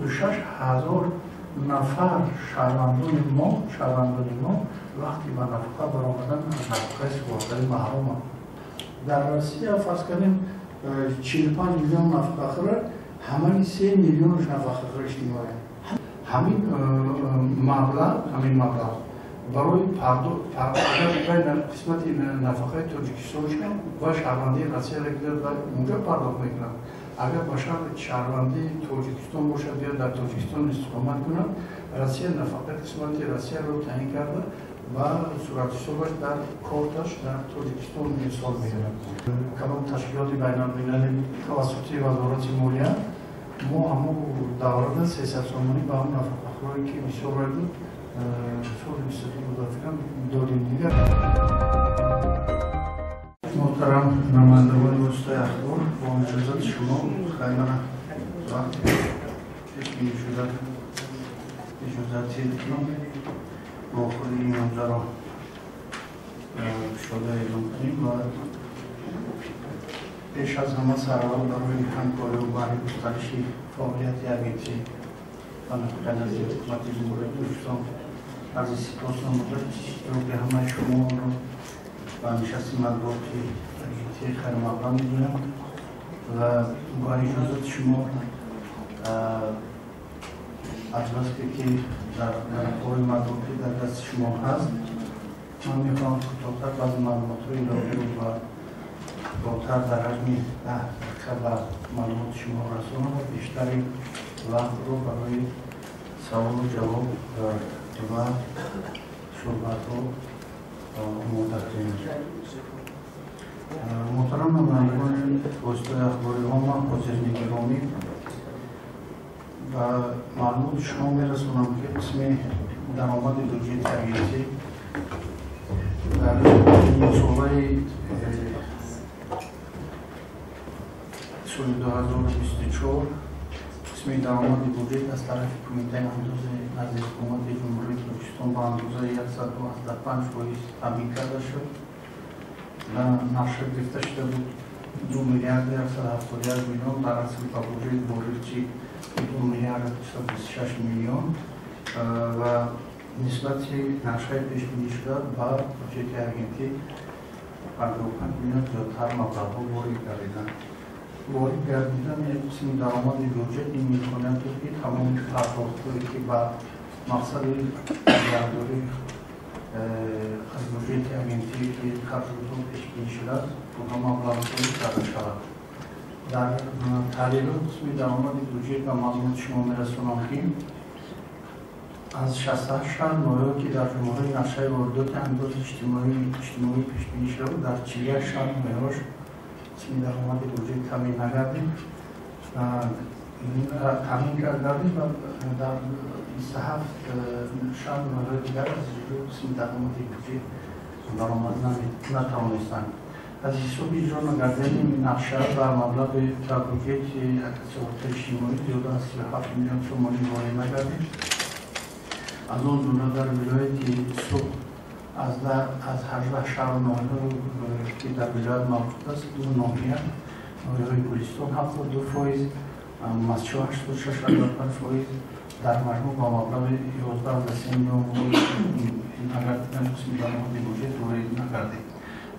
76 ҳазор нафар шаҳрвандони мо вақти ба нафақа баромадан аз нафақаи суғуртавӣ маҳруманд. Дар Россия фарз кардем 45 миллион нафақахӯра, ҳамаи 3 миллионаш нафақахӯри иҷтимоӣ. Ҳамин маблағ барои пардохт қисмати нафақаи Тоҷикистон ва шаҳрвандии Россияро гирад унҷо пардохт мекунад. Агар ба шаҳрвандии Тоҷикистон бошад ё дар Тоҷикистон истиқомат кунад, Россия нафақаи қисмати Россияро таъин карда ва суратҳисобаш дар корташ дар Тоҷикистон мисол мегирад. Кадом ташкилоти байналмилалӣ тавассути Вазорати молия мо ҳамон даврада 300 сомонӣ ба ҳамон нафақахӯрое ки бисёр буд соли 22 додем. Дигар муҳтарам намояндагони воситаи ахбор, бо иҷозати шумо хаймана вақти пешбинӣ шуда иҷозати бо худи ин манзаро кушода эълон кунем ва пеш аз ҳама сараввал барои ҳамкориву баҳри густариши фаъолияти агентӣ ва нафақаи назди ҳукумати Ҷумҳурии Тоҷикистон арзи сипос намуда иштироки ҳамаи шуморо ба нишасти матбуоти агентии хайрмақдам мегӯям ва бо иҷозати шумо аз баске ки дар варақаҳои матбуотӣ дар дасти шумо ҳаст, ман мехоҳам кӯтоҳтар баъзе маълумотҳои иловиро ва кӯтоҳтар дар ҳаҷми 10 дақиқа ба маълумоти шумо расонам ва бештари вақтро барои саволу ҷавоб ва суҳбатҳо омода кунем. Муҳтарам намояндагони воситаи ахбори омма, ҳозирини гиромӣ, ба маълумоти шумо мерасонам, ки қисми даромади буҷети агентӣ дар нимсолаи соли 2024 қисми даромади буҷет аз тарафи Кумитаи андози назди ҳукумати Ҷумҳурии Тоҷикистон ба андозаи 125% таъмин карда шуд ва нақша гирифта шуда буд 2 миллиарду 171 миллион, дар асл ба буҷет ворид шид 2 миллиарду 226 миллион ва нисбати нақшаи пешбинишуда ба буҷети агентӣ 55 миллион зиёдтар маблағҳо ворид гардиданд. Ворид гардидани қисми даромади буҷет ин имконият дод, ки тамоми пардохтҳое ки ба мақсади нигаҳдорӣ аз буҷети агентӣ ки харҷотҳо пешбинӣ шудааст, онҳо маблағгузорӣ карда шавад. Дар таҳлилот қисми даромади буҷет ба маълумоти шумо мерасонам, ки аз 68 шаҳр ноҳияҳое ки дар ҷумҳурӣ нақшаи воридоти андози иҷтимоӣ пешбинӣ шуда буд, дар 41 шаҳр ноҳияҳош қисми даромади буҷет таъмин нагардид, таъмин гардид ва дар 27 шаҳр ноҳияҳои дигар аз қисми даромади буҷет баромад натавонистанд. Аз ҳисоби иҷро нагардидани нақша ба маблағи ба буҷети суғуртаи иҷтимоӣ зиёда аз 37 миллион сомонӣ ворид нагардид. Аз он ҷумла дар вилояти Суғд аз 18 шаҳру ноҳияҳое ки дар вилоят мавҷуд аст, ду ноҳия, ноҳияҳои Гулистон 72%, Мастчоҳ 86,5%, дар маҷмӯъ ба маблағи 11,3 миллион нагардидани қисми даромади буҷет ворид нагардид.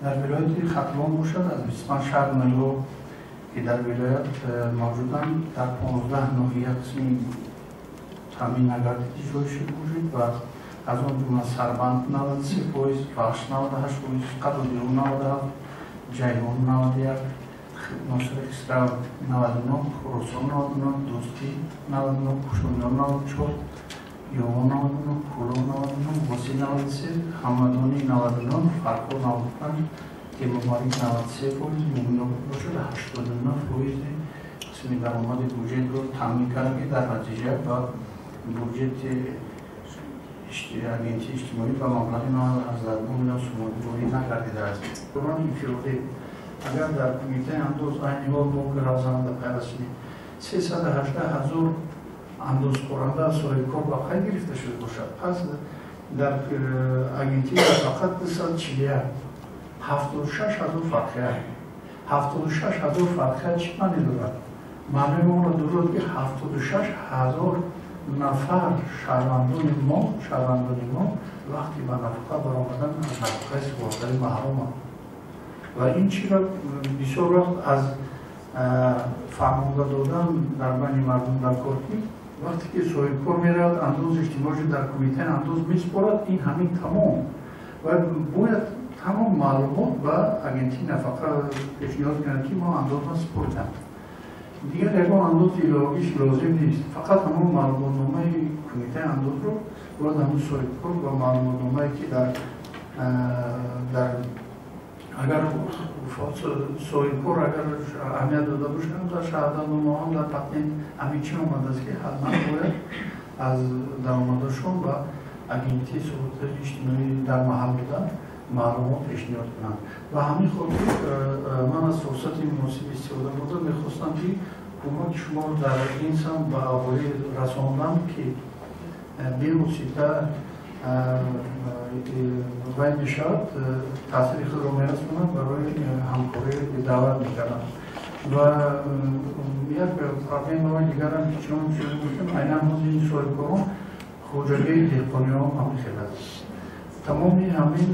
Дар вилояти Хатлон бошад, аз 25 шаҳр ноҳияҳо ки дар вилоят мавҷуданд, дар 15 ноҳия қисми таъмин нагардид иҷроиши буҷет ва аз он ҷумла Сарбанд 93%, Вахш 98%, Қабудиён 97%, Ҷайҳон 91%, Носири Хисрав 99%, Хуросон 99%, Дӯстӣ 99%, Кушониён 94%, Ёвон 99%, Кӯлоб 99%, Восеъ 93%, Ҳамадонӣ 99%, Фархор 95%, Темурмалик 93%, Мӯминобод бошад 89% қисми даромади буҷетро таъмин кард, ки дар натиҷа ба буҷети агентии иҷтимоӣ ба маблағи 9,9 миллион сомонӣ ворид нагардидааст. Инфиродӣ агар дар Кумитаи андоз айни ҳол мо равзананда пайваст шудем, 318 ҳазор андозхӯранда соҳибкор ба қайд гирифта шуда бошад, пас дар агентӣ фақат 241, 76 ҳазор фарқият. 76 ҳазор фарқият чӣ маъне дорад? Маънои онро дорад, ки 76 000 нафар шаҳрвандони мо вақти ба нафақа баромадан аз нафақаи суғуртавӣ маҳруманд. Ва ин чиро бисёр вақт аз фаҳмонда додан дар байни мардум дар кор, ки вақте ки соҳибкор меравад, андози иҷтимоӣ дар кумитаи андоз месупорад, ин ҳамин тамом ва бояд тамом маълумот ба агентии нафақа пешниҳод кунад, ки мо андозро супордам, дигар ягон андози иловагиш лозим нест. Фақат ҳамон маълумотномаи кумитаи андозро бояд ҳамон соҳибкор ва маълумотномае, ки дар агар соҳибкор агар аҳамият дода бошад, дар шаҳодатнома ҳам, дар патент ҳамин чи омадааст, ки ҳатман бояд аз даромадашон ба агентии суғуртаи иҷтимоӣ дар маҳал буда маълумот пешниҳод кунанд. Ва ҳамин хотир ман аз фурсати муносиб истифода бурда мехостам, ки кӯмаки шуморо дар ин самт ба аҳолӣ расондам, ки бевосита вай мешавад, таъсири худро мерасонад, барои ҳамкорӣ даъват мекардам. Ва як проблемаҳои дигарам, ки чунон гуфтем, айнан ҳозир ин соҳибкорон, хоҷагии деҳқониҳо ҳамин хел аст. Тамоми ҳамин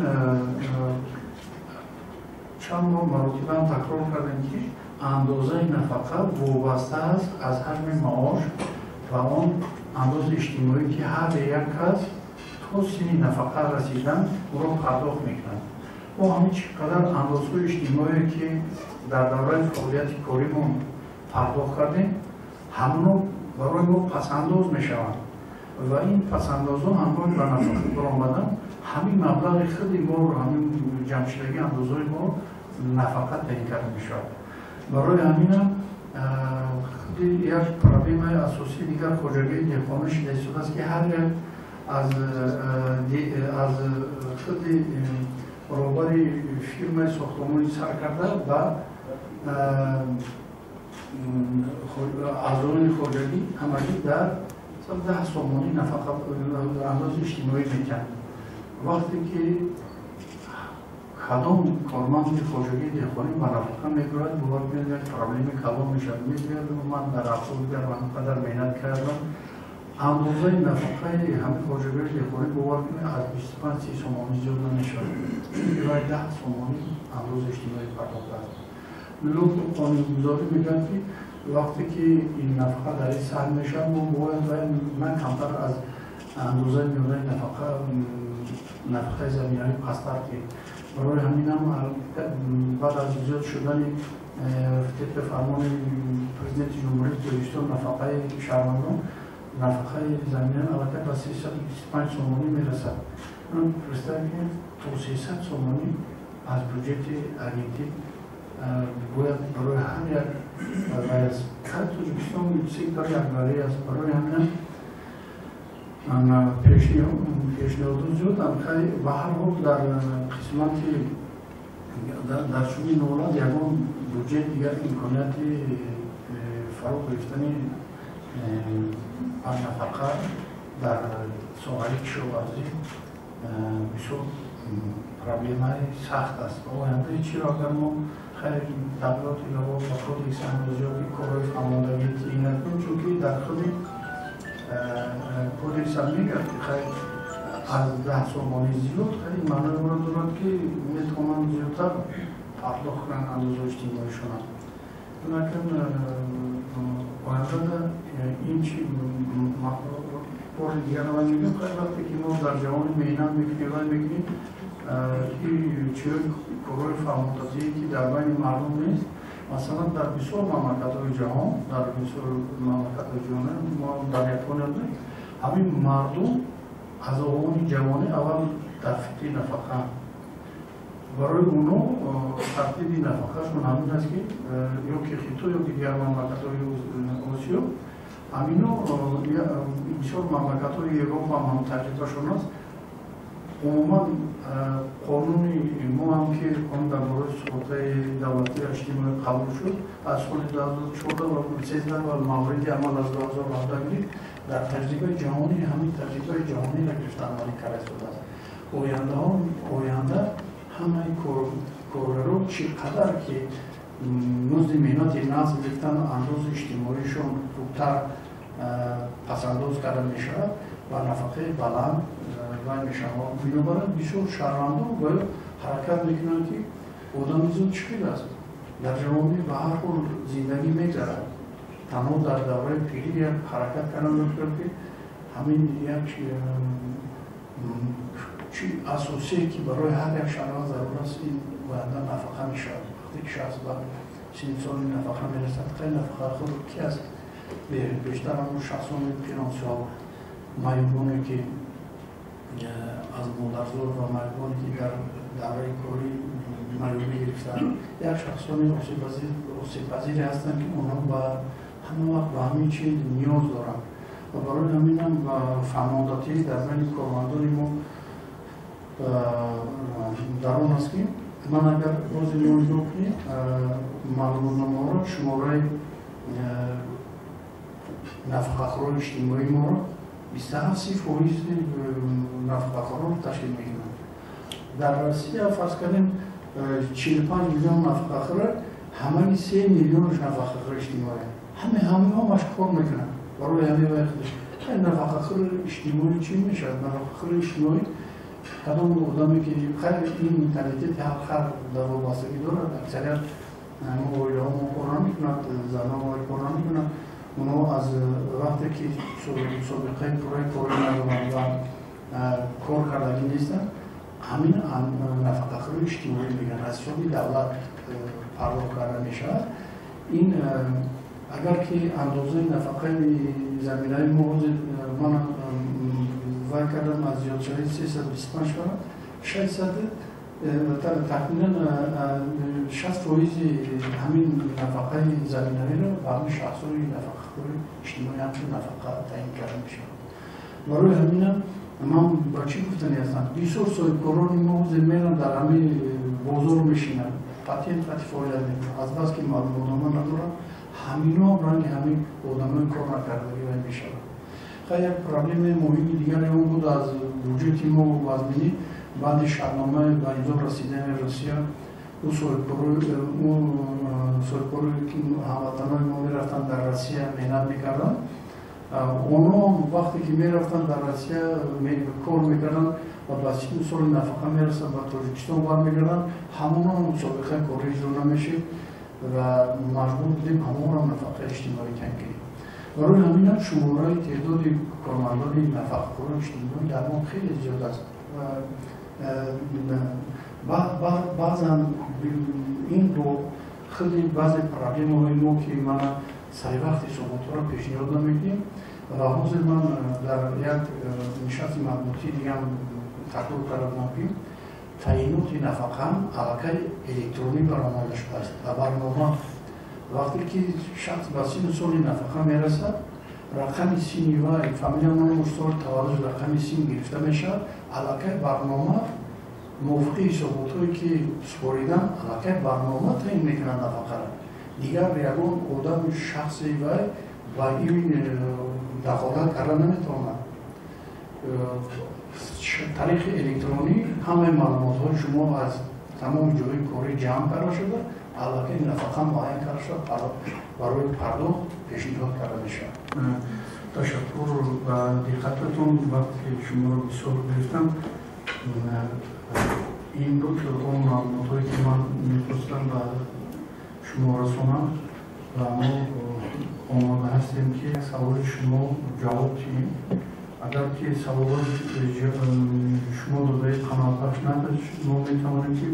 чанд бор маротибаам такрор кардем, ки андозаи нафақа вобаста аст аз ҳаҷми маош ва он андози иҷтимоӣ, ки ҳар як кас то синни нафақа расидан ӯро пардохт мекунад. Мо ҳамин чӣ қадар андозҳои иҷтимоие, ки дар давраи фаъолияти коримон пардохт кардем, ҳамоно барои мо пасандоз мешаванд ва ин пасандозҳо ҳангоми ба нафақа баромадан ҳамин маблағи худи мо, ҳамин ҷамъшудагии андозҳои мо нафақа таъин карда мешавад. Барои ҳаминам худи як проблемаи асосии дигар хоҷагии деҳқонӣ шида истодааст, ки ҳар як аз худи роҳбари фирмаи сохтмонӣ сар карда ба аъзоёни хоҷагӣ ҳамагӣ дар 10 сомонӣ нафақа андози иҷтимоӣ метиҳанд. Вақте ки кадом корманди хоҷагии деҳқонӣ ба нафақа мегӯяд, бовар кунед, як проблеми калон мешавад. Мегӯяд: «Ман дар 70 дигар қадар меҳнат кардам». Андозаи нафақаи ҳамин хоҷагии деҳқонӣ, бовар кунед, аз 25-30 сомонӣ зиёд намешавад, чунки вай 10 сомонӣ андози иҷтимоӣ пардохт аст. Лутф қонунгузорӣ мегӯяд, ки вақте ки ин нафақа дар ин саҳм мешавад, мо бояд вай на камтар аз андозаи миёнаи нафақа, нафақаи заминаҳои пасттар ки. Барои ҳаминам баъд аз зиёд шудани тибқи фармони Президенти Ҷумҳурии Тоҷикистон нафақаи шаҳрвандон, нафақаи замина аллакай ба 325 сомонӣ мерасад. Представь кунед, то 300 сомонӣ аз бюҷети агентӣ бояд барои ҳар як. Тоҷикистон сектори аграрӣ аст, барои ҳаминам пешниҳодот зиёданд. Ба ҳар ҳол, дар қисмати дар чунин ҳолат ягон буҷет дигар имконияти фаро гирифтани нафақа дар соҳаи кишоварзӣ бисёр проблемаи сахт аст. Ояндаи чиро агар мо хайр тағйироти илова ба кодекси андозиёти корҳои фаҳмондагӣ таъин накунем, чунки дар худи кодекс ҳам мегӯяд, ки хайр, аз 10 сомонӣ зиёд, хайр, ин маънои онро дорад, ки метавонанд зиёдтар пардохт кунанд андозҳои иҷтимоишонам. Лекин ояндада ин чи бори дигар ман мегӯям, хайр, вақте ки мо дар ҷавони меҳнат мекунем, вай мекунем, чиҳои корҳои фаҳмондадие, ки дар байни мардум нест. Масалан, дар бисёр мамлакатҳои ҷаҳон, дар бисёр мамлакатҳои ҷаҳон, мо дар Япония будем, ҳамин мардум аз овони ҷавонӣ аввал дар фикри нафақа. Барои оно тартиби нафақашон ҳамин аст, ки ё ки Хитой, ё ки дигар мамлакатҳои Осиё, ҳамино бисёр мамлакатҳои Европа ҳам таҷрибашон аст. Умуман, қонуни мо ҳам, ки қонун дар бораи суғуртаи давлатии иҷтимоӣ қабул шуд аз соли 2014 ва 13 ва мавриди амал аз 2017 гирифт, дар таҷрибаи ҷаҳонӣ, ҳамин таҷрибаи ҷаҳониро гирифта амалӣ карда истодааст. Ояндаҳо, оянда ҳамаи коргаро чӣ қадар ки музди меҳнати нағз гирифтан, андози иҷтимоишон хубтар пасандоз карда мешавад ва нафақаи баланд вай мешавад. Бинобар ин бисёр шаҳрвандон бояд ҳаракат мекунанд, ки одами зуд чӣ хел аст, дар ҷавонӣ ба ҳар ҳол зиндагӣ мегзарад, танҳо дар давраи пирӣ як ҳаракат кардан мекунад, ки ҳамин як чи асосие, ки барои ҳар як шаҳрванд зарур аст, ин оянда нафақа мешавад. Вақте ки шахс ба синни соли нафақа мерасад, хеле нафақахӯр ки аст? Бештар ҳамон шахсони пиронсол, маъюбоне, ки аз модарзод ва маъюбоне, ки дар давраи корӣ маъюбӣ гирифтаанд, як шахсони осебпазире ҳастанд, ки онҳо ба ҳама вақт ба ҳамин чиз ниёз доранд. Ва барои ҳаминам фаҳмондатӣ дар байни кормандони мо дар он аст, ки ман агар бози мо нигоҳ кунем маълумотномаҳоро, шумораи нафақахӯрони иҷтимоии моро 27-30 фоизи нафақахӯрон ташкил мекунанд. Дар Россия, фарз кардем, 45 миллион нафақахӯра, ҳамаи 3 миллионаш нафақахӯри иҷтимоӣ, ҳамааш кор мекунанд барои ҳамаи вай худаш. Нафақахӯри иҷтимоӣ чӣ мешавад? Нафақахӯри иҷтимоӣ кадом одаме, ки хайр, ин менталитети ҳар халқ дар вобастагӣ дорад. Аксарият мо оилаҳо мо кор намекунад, занҳо кор намекунанд. Онҳо аз вақте ки собиқаи пурраи корӣ надоранд ва кор кардагӣ нестанд, ҳамин нафақахӯри иҷтимоӣ мегӯянд, аз ҳисоби давлат пардохт карда мешавад. Ин агар ки андозаи нафақаи заминаи мо ҳозир ман вай кардам, аз зиёдшавии 325 шавад, 600, тахминан 60 фоизи ҳамин нафақаи заминавиро ба ҳамин шахсони нафақахӯри иҷтимоӣ ҳамчун нафақа таъин карда мешавад. Барои ҳаминам ман ба чӣ гуфтани ҳастам? Бисёр соҳибкорони мо ҳозир меранд, дар ҳамин бозор мешинанд, патент қати фаъолият мекунанд. Азбаски маълумотнома надоранд, ҳамино ранги ҳамин одамои кор накардагӣ вай мешавад. Хай, як проблемаи муҳими дигаре он буд, аз буҷети мо вазминӣ баъди шартномаи ба имзо расидани Русия, ӯ соҳибкорое, ки ҳамватанои мо мерафтанд, дар Россия меҳнат мекарданд, онҳо вақте ки мерафтанд, дар Россия кор мекарданд ва ба сину соли нафақа мерасанд, ба Тоҷикистон бармегарданд, ҳамоно собиқаи корӣ иҷро намешид ва маҷбур будем ҳамонро нафақаи иҷтимоӣ таъин кунем. Барои ҳаминам шумораи теъдоди кормандони нафақахӯрони иҷтимоӣ дар мо хеле зиёд аст. Баъзан ин бо худи баъзе проблемаҳои мо, ки мана саривақт ҳисоботҳоро пешниҳод намекунем. Ва ҳозир ман дар як нишасти матбуотии дигарам такрор карда будам, ки таъиноти нафақа аллакай электронӣ баромада шудааст ва барнома вақте ки шахс ба сину соли нафақа мерасад, рақами сини вай, фамилия, ному, соли таваллуд, рақами син гирифта мешавад. Аллакай барнома мувофиқи ҳисоботҳое, ки супоридан, аллакай барнома таъин мекунад нафақаро. Дигар ягон одами шахси вай ба ин дахолат карда наметавонад. Тариқи электронӣ ҳамаи маълумотҳои шумо аз тамоми ҷои корӣ ҷамъ карда шуда, аллакай нафақа муайян карда шуда, барои пардохт пешниҳод карда мешавад. Ташаккур ба диққататон. Вақте шуморо бисёр гирифтам, ин буд он маълумотҳое, ки ман мехостам ба шумо расонам, ва мо омода ҳастем, ки саволи шумо ҷавоб диҳем. Агар ки саволоти шумо додаи қаноатбахш набуд, мо метавонем, ки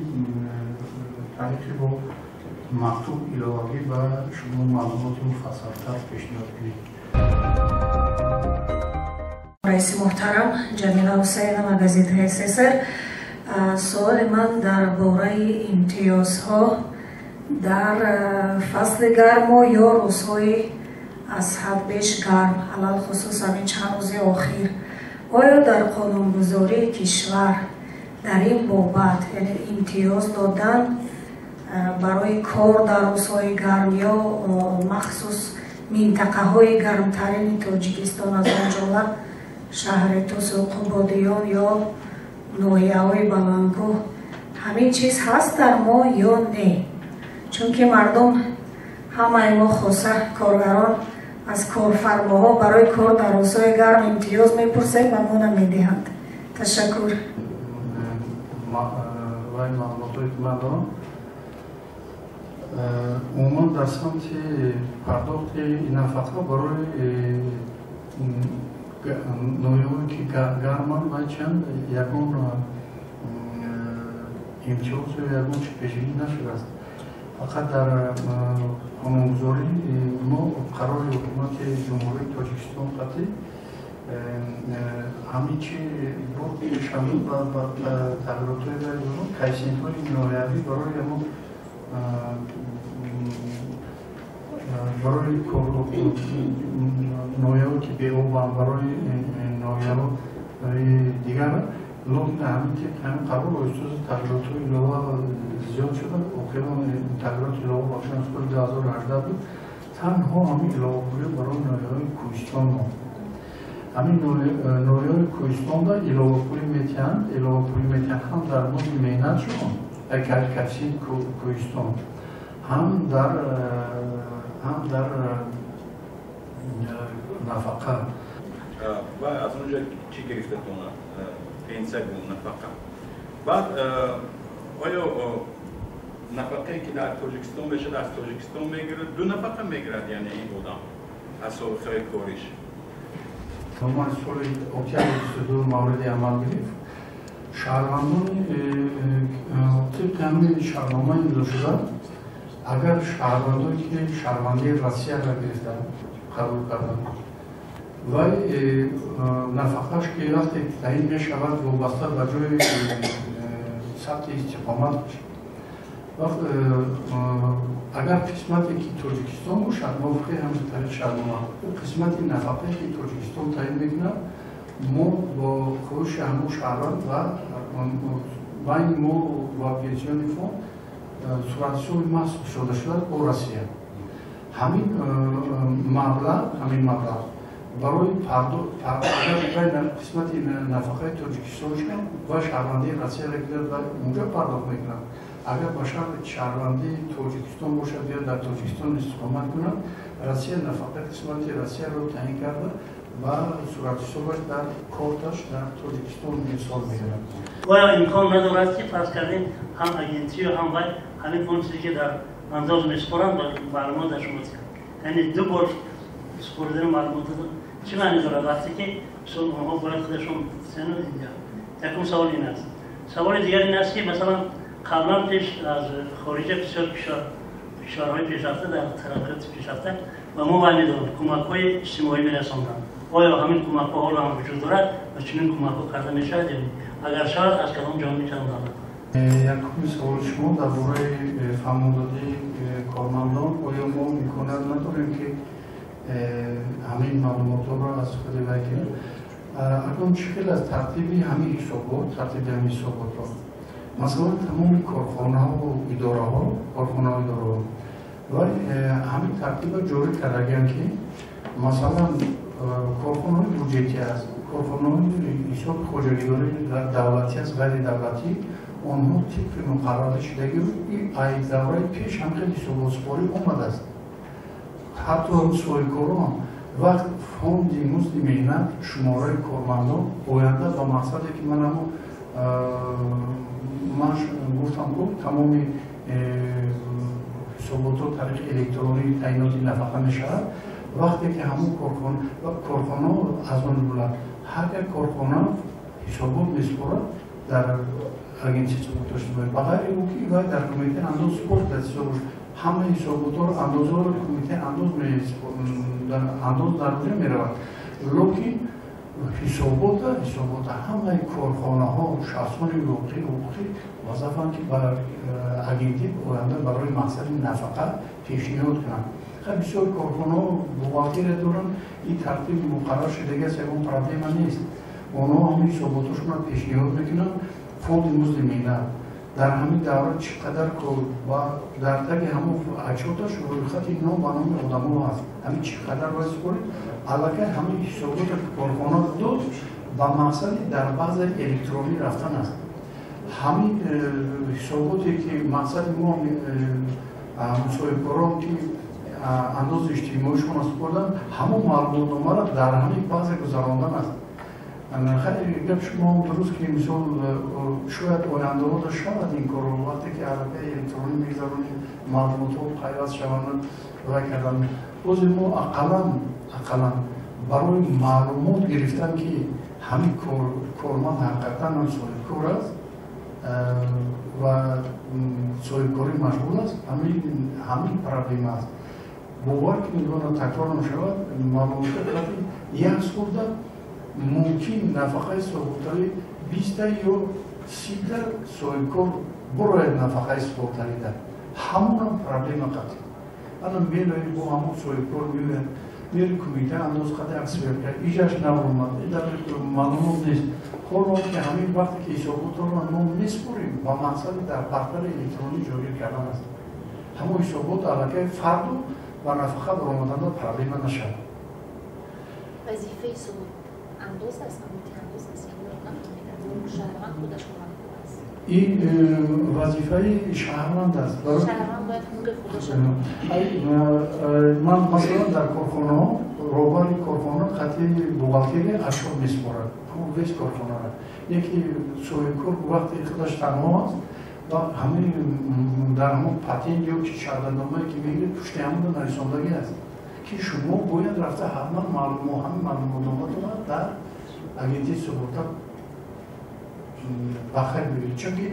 тариқи бо мактуб иловагӣ ба шумо маълумоти муфассалтар пешниҳод кунем. Раиси муҳтарам, Ҷамила Ҳусайнова, газетаи ССР. Суоли ман дар бораи имтиёзҳо дар фасли гарму ё рӯзҳои аз ҳад беш гарм, алалхусус ҳамин чанд рӯзи охир. Оё дар қонунгузории кишвар дар ин бобат, яъне имтиёз додан барои кор дар рӯзҳои гарм ё махсус минтақаҳои гармтарини Тоҷикистон, аз он ҷумла шаҳри Тусу Қубодиён ё ноҳияҳои баландкӯҳ, ҳамин чиз ҳаст дар мо ё не? Чунки мардум ҳамаи мо, хоса коргарон, аз корфармоҳо барои кор дар рӯзҳои гарм имтиёз мепурсем ва мо намедиҳанд. Ташаккур. Вай маълумотое ки ман дорам, умуман дар самти пардохти нафақа барои ноҳияҳое ки гарманд, вай чанд ягон имтиёзу ягон чи пешбинӣ нашудааст. Фақат дар қонунгузорӣ мо қарори Ҳукумати Ҷумҳурии Тоҷикистон қатъи ҳамин чи буд шамил ба тағйиротҳои коэффисиентҳои ноҳиявӣ барои ҳамон барои ноҳияҳо ки беобанд, барои ноҳияҳои дигар. Локин ҳамин тибқи ҳамин қарор оҳиста тағйиротҳои илова зиёд шуда. Охирон тағйироти илова бахшидан соли 2018 буд. Танҳо ҳамин иловапулӣ барои ноҳияҳои кӯҳистон монд. Ҳамин ноҳияҳои кӯҳистонда иловапулӣ метиҳанд, иловапулӣ метиҳанд ҳам дар музди меҳнатшон, коэффисиент кӯҳистон, ҳам дар нафақа. Ва аз он ҷо чӣ гирифтатона? Пенсия бу нафақа. Баъд оё нафақае ки дар Тоҷикистон мешавад, аз Тоҷикистон мегирад, ду нафақа мегирад, яъне ин одам аз собиқаи кориш? Тамоми соли октябри 22 мавриди амал гирифт. Шаҳрвандони тибқи ҳамин шаҳрнома имзо шуда, агар шаҳрвандое ки шаҳрвандии Россияро гирифтанд, қабул карданд, вай нафақааш ки вақте таъин мешавад, вобаста ба ҷои сабти истиқоматаш, агар қисмате ки Тоҷикистон бошад, мувофиқи ҳамин тариқ шаҳрнома, қисмати нафақае ки Тоҷикистон таъин мекунад, мо бо хоҳиши ҳамон шаҳрванд ва байни мо ва пенсионный фонд суратҳисоби махсус кушода шудааст бо Россия. Ҳамин маблағ барои пардохт, агар қисмати нафақаи Тоҷикистон шавад ва шаҳрвандии Россияро гирад ва унҷо пардохт мекунад. Агар ба шарти шаҳрвандии Тоҷикистон бошад ё дар Тоҷикистон истиқомат кунад, Россия нафақаи қисмати Россияро таъин карда ва суратҳисобаш дар корташ дар Тоҷикистон ирсол мегирад. Оё имкон надорад, ки фарз кардем, ҳам агентию ҳам вай ҳамин он чизе ки дар андоз месупоранд, маълумот дар шумо диҳанд? Яъне ду бор супоридани маълумот чӣ маъне дорад, вақте ки онҳо бояд худашон сену диҳанд? Якум савол ин аст. Саволи дигар ин аст, ки масалан қаблан пеш аз хориҷа бисёр кишварҳои пешрафта дар тараққиёти пешрафта ва мо вай медонем, кӯмакҳои иҷтимоӣ мерасонданд. Оё ҳамин кӯмакҳо ҳоло ҳам вуҷуд дорад ва чунин кӯмакҳо карда мешавад ё не? Агар шавад, аз кадом ҷониби кадом давлат? Якуми саволи шумо дар бораи фаҳмондодии кормандон, оё мо имконият надорем, ки ҳамин маълумотҳоро аз худи вай гирем? Акнун чӣ хел аз тартиби ҳамин ҳисобот, тартиби ҳамин ҳисоботро, масалан, тамоми корхонаҳо, идораҳо, корхонаҳо, идораҳо ва ҳамин тартиба ҷорӣ кардагианд, ки масалан корхонаҳои буҷетӣ аст, корхонаҳои ҳисоби хоҷагидории давлатӣ аст, ғайридавлатӣ, онҳо тибқи муқаррарӣ шудагӣ ай давраи пеш ҳам хеле ҳисоботсупорӣ омадааст. Ҳатто соҳибкорон вақт фонди музди меҳнат, шумораи кормандон оянда ба мақсаде ки ман ҳамо ман гуфтам, ку тамоми ҳисоботҳо тариқи электронӣ таъиноти нафақа мешавад. Вақте ки ҳамон корхона, аз он ҷумла ҳар як корхона ҳисобот месупорад дар агентсияи ҳисоботи иҷтимоӣ, ба ғайри ӯ ки вай дар кумитаи андоз супорда ҳисобош, ҳама ҳисоботҳоро, андозҳоро кумитаи андоз андоз дар онҷо меравад. Лекин ҳисобота ҳамаи корхонаҳо, шахсони ҳуқуқӣ вазафанд, ки ба агентӣ оянда барои мақсади нафақа пешниҳод кунанд. Хай, бисёр корхонаҳо бухгалтерия доранд, ин тартиби муқаррар шудагиаст, ягон проблема нест. Онҳо ҳамин ҳисоботҳошонро пешниҳод мекунанд. Фонди музди меҳнат дар ҳамин давра чӣ қадар кор ва дар таги ҳамон отчёташ рӯйхати ном ба номи одамо ҳаст, ҳамин чӣ қадар вай супорид, аллакай ҳамин ҳисоботро ки корхона дод, ба мақсади дар базаи электронӣ рафтан аст. Ҳамин ҳисоботе ки мақсади мо Соҳибкорон ки андози иҷтимоишонро супорданд, ҳамон маълумотномаро дар ҳамин база гузарондан аст. Хеле гап шумо дуруст, ки мисол шояд ояндаҳо шавад ин корро, вақте ки аллакай электронӣ мегузаронем, маълумотҳо пайваст шаванд вай кардан. Бозе мо ақаллан барои маълумот гирифтан, ки ҳамин корманд ҳақиқатан ҳам соҳибкор аст ва соҳибкорӣ машғул аст, ҳамин проблема аст. Бовар кунед, она такрор мешавад, маълумотҳо як солда мумкин нафақаи суғуртавӣ 20-та ё 30-та соҳибкор бурояд нафақаи суғуртавида. Ҳамонам проблема қатъ. Ана мерои бо ҳамон соҳибкор меояд, мери кумита андоз қади як сверка, иҷаш наомад, маълумот нест. Ҳоло ки ҳамин вақте ки ҳисоботро мо месупорем, ба мақсади дар портали электронӣ ҷойгир кардан аст. Ҳамон ҳисобот аллакай фарду ба нафақа баромаданда проблема нашавад. Вазифаи андоз аст, кумитаи андоз аст, шаҳрванд худаш кӯмаккор аст. Ин вазифаи шаҳрванд аст. Шаҳрванд бояд ҳуқуқи худашро. Ман масалан дар корхонаҳо роҳбари корхона қатъи бухгалтерия ашёр месупорад, ҳамон весь корхонаро. Яке соҳибкор вақте худаш танҳо аст ва ҳамин дар ҳамон патент ё ки шаҳодатномае ки мегирад, пушти ҳамонро нависондагӣ аст, ки шумо бояд рафта ҳатман ҳамин маълумотноматонро дар агентии суғурта ба хайр бигиред, чунки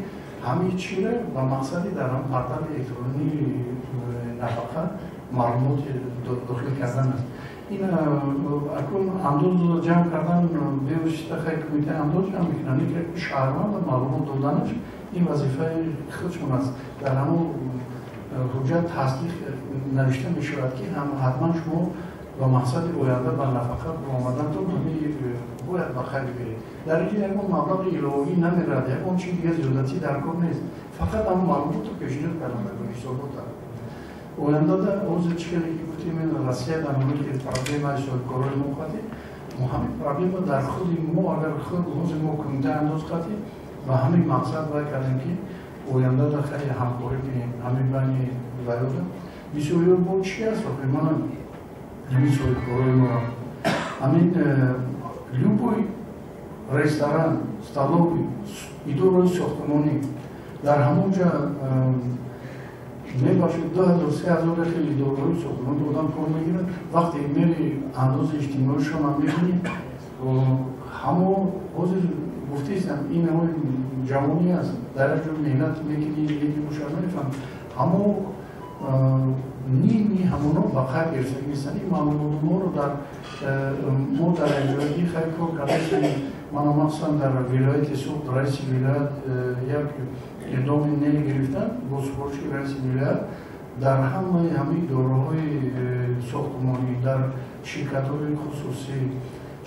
ҳамин чиро ба мақсади дар ҳамон портали электронии нафақа маълумоти дохил кардан аст. Ин акун андоз ҷамъ кардан бевосита хай кумитаи андоз ҷамъ мекунад, лекин шаҳрванда маълумот доданаш ин вазифаи худшон аст. Дар ҳамон ҳуҷҷат тасдиқ навишта мешавад, ки ҳатман шумо ба мақсади оянда ба нафақа баромадантон бояд ба хайр бигиред. Дар инҷо ягон маблағи иловагӣ намерад, ягон чиз дига зиёдатӣ дар кор нест, фақат ҳамон маълумотро пешниҳод кардан дар ҳисобота. Ояндада ҳозир чӣ хеле ки гуфтем, Россия дар ҳамин проблемаи соҳибкорои мо қатӣ, мо ҳамин проблема дар худи мо, агар худ ҳозир мо кумитаи андоз қатӣ ба ҳамин мақсад вай кардем, ки ояндада хеле ҳамкорӣ кунем ҳамин байни ваёда. Бисёриҳо бо чи аст, манам ҳамин соҳибкорои моро ҳамин любой ресторан, столовый, идораи сохтмонӣ дар ҳамон ҷа мебахшед, 2000, 3000 хеле идораҳои сохтмонӣ одам кор мегирад. Вақте мери андози иҷтимоишонам мебинӣ, ҳамо ҳозир гуфтаистам, ин ҳамои ҷавонӣ аст, дар як ҷо меҳнат мекунӣ, яке бошад намефаҳм, ҳамо ними ҳамоно ба қайд гирифтагӣ нестанд. Ин маълумотномаро дар мо дар якҷоягӣ хай кор кардаистем. Мана махсусан дар вилояти Суғд раиси вилоят як иқдоми не гирифтанд бо супориши раиси вилоят дар ҳамаи ҳамаи идораҳои сохтмонӣ, дар ширкатҳои хусусӣ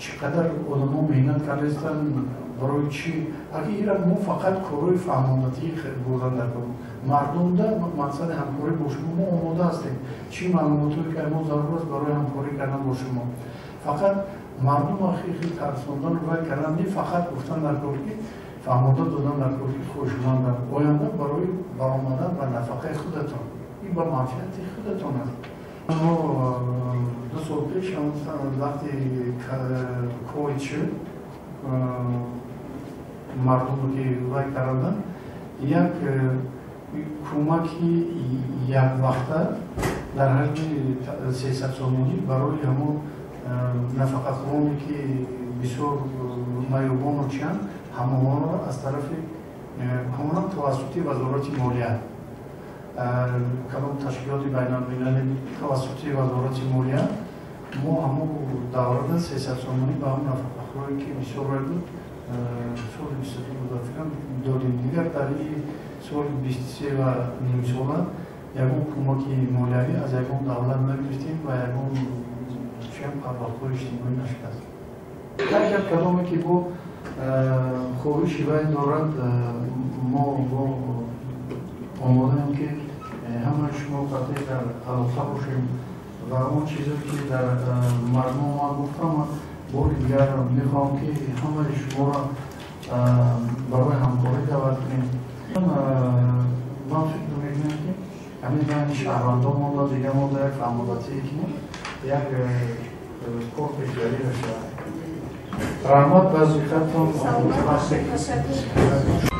чӣ қадар одамо меҳнат кардаистанд, барои чӣ? Аги ира мо фақат корҳои фаҳмондатӣ бурдан дар кор. Мардумда мақсади ҳамкорӣ бо шумо мо омода ҳастем. Чӣ маълумотҳое ки мо зарур аст барои ҳамкорӣ кардан бо шумо. Фақат мардум хеле тарсондан вай кардан не, фақат гуфтан дар кор, ки фаҳмонда додан дар кор, ки хоҳишмандам оянда барои баромадан ба нафақаи худатон, ин ба манфиати худатон аст. Мо 2 сол пеш вақти ковид шуд, мардумро ки вай карданд, як кӯмаки яквақта дар ҳаҷми 300 сомонӣ барои ҳамон нафақахӯроне ки бисёр маёбону чианд, ҳамонро аз тарафи ҳамонам тавассути Вазорати молия, кадом ташкилоти байналмилалӣ, тавассути Вазорати молия мо ҳамон даврада 300 сомонӣ ба ҳамон нафақахӯрое ки бисёр вай буд, соли 22 фикрам додем. Дигар дар ин соли 23 ва нимсола ягон кӯмаки молиявӣ аз ягон давлат нагирифтем ва ягон чиам пардохтҳои иҷтимоӣ нашудааст. Ҳар кадоме ки бо хоҳиши вай дорад, мо бо омодаем, ки ҳамаи шумо қатъи дар алоқа бошем ва он чизе ки дар маҷмӯъ ман гуфтам, бори дигар мехоҳам, ки ҳамаи шуморо барои ҳамкорӣ даъват кунем. Ман фикр мекунам, ки Ҳамин байни шаҳрвандон монда, дига монда, як фаҳмодатие кунем, як кор пешбарӣ шавад. Раҳмат ба диққатон. Ташаккур.